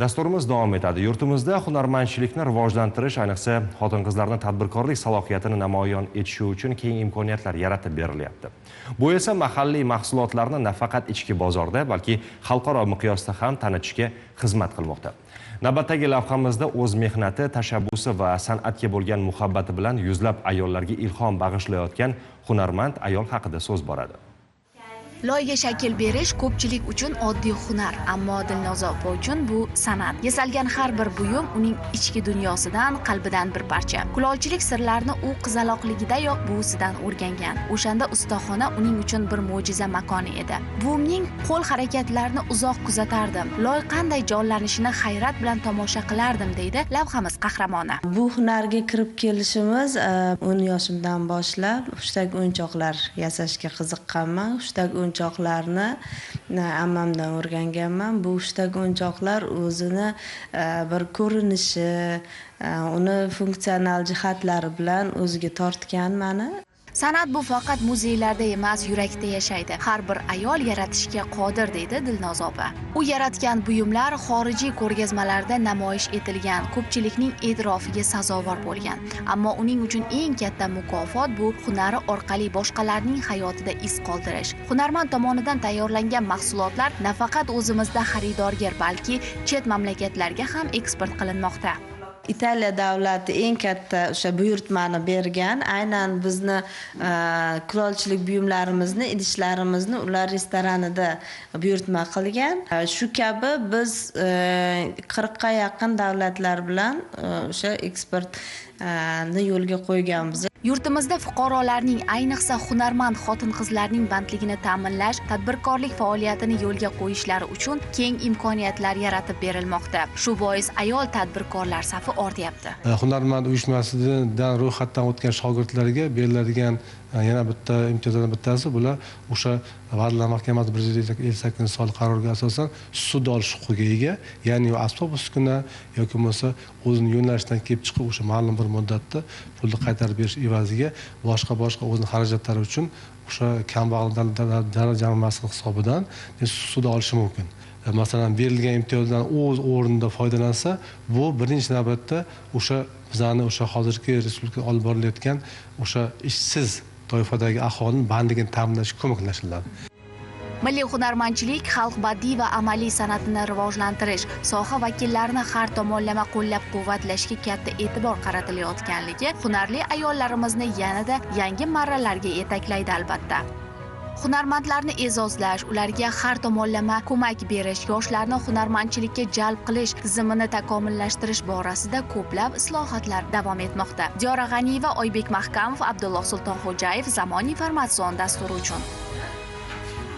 Dasturimiz davom etadi. Yurtimizda hunarmandchilikni rivojlantirish, ayniqsa xotin-qizlarni tadbirkorlik salohiyatini namoyon etishi uchun keng imkoniyatlar yaratib berilyapti. Bu esa mahalliy mahsulotlarni nafaqat ichki bozorda, balki xalqaro miqyosda ham tanitishga xizmat qilmoqda. Navbatdagi lavhamizda o'z mehnati, tashabbusi va san'atga bo'lgan muhabbati bilan yuzlab ayollarga ilhom bag'ishlayotgan hunarmand ayol haqida so'z boradi. Loyga shakl berish ko'pchilik uchun oddiy hunar, ammo Dilnoza opa uchun bu san'at. Yasalgan har bir buyum uning ichki dunyosidan, qalbidan bir parcha. Kulolchilik sirlarini u qizaloqligidayoq buvisidan o'rgangan. O'shanda ustaxona uning uchun bir mo'jiza makoni edi. Buvimning qo'l harakatlarini uzoq kuzatardim. Loy qanday jonlanishini hayrat bilan tomosha qilardim, deydi lavhamiz qahramoni. Bu hunarga kirib kelishimiz 10 yoshimdan boshlab hushtak o'yinchoqlar yasashga qiziqqanman. Hushtak o'yinchoqlarni ammamdan o'rganganman. Bu hushtak o'yinchoqlar o'zini bir ko'rinishi, uni funksional jihatlari bilan o'ziga tortgan mani. San'at bu faqat muzeylarda emas, yurakda yashaydi. Har bir ayol yaratishga qodir, deydi Dilnoza opa. U yaratgan buyumlar xorijiy ko'rgazmalarda namoyish etilgan, ko'pchilikning e'tirofiga sazovor bo'lgan. Ammo uning uchun eng katta mukofot bu hunari orqali boshqalarning hayotida iz qoldirish. Hunarmand tomonidan tayyorlangan mahsulotlar nafaqat o'zimizda xaridorgir, balki chet mamlakatlarga ham eksport qilinmoqda. Italiya davlati eng katta o'sha buyurtmani bergan. Aynan bizni kulolchilik buyumlarimizni, idishlarimizni ular restoranida buyurtma qilgan. Shu kabi biz 40 ga yaqin davlatlar bilan o'sha eksportni yo'lga qo'yganmiz. Yurtimizda fuqarolarning, ayniqsa hunarmand xotin-qizlarning bandligini ta'minlash, tadbirkorlik faoliyatini yo'lga qo'yishlari uchun keng imkoniyatlar yaratib berilmoqda. Shu bois ayol tadbirkorlar safi ortyapti. Hunarmand uyushmasidan ro'yxatdan o'tgan shogirdlarga beriladigan yana bitta imtiyozlardan bittasi bular o'sha Vazirlar Mahkamasi 158 sonli qarorga asosan sud olish huquqiga ega, ya'ni asbob uskuna yoki bo'lmasa o'zini yo'nalishidan kelib chiqib o'sha ma'lum bir muddatda pulni qaytarib berish evaziga boshqa o'zini xarajatlari uchun o'sha kambag'al davlat jamg'armasi hisobidan sud olishi mumkin. Masalan, berilgan imtiyozdan o'z o'rnida foydalansa, bu birinchi navbatda o'sha bizani o'sha hozirgi respublikada olib borilayotgan o'sha ishsiz toifadagi aholining bandligini ta'minlashga ko'maklashiladi. Milliy hunarmandchilik, xalq badiiy va amaliy san'atini rivojlantirish, soha vakillarini har tomonlama qo'llab-quvvatlashga katta e'tibor qaratilayotganligi hunarli ayollarimizni yanada yangi marralarga yetaklaydi albatta. Hunarmandlarni e'zozlash, ularga har tomonlama ko'mak berish, yoshlarni hunarmandchilikka jalb qilish tizimini takomillashtirish borasida ko'plab islohotlar davom etmoqda. Diyora G'aniyeva, Oybek Mahkamov, Abdulloh Sultonxo'jayev, Zamon informatsion dasturi uchun.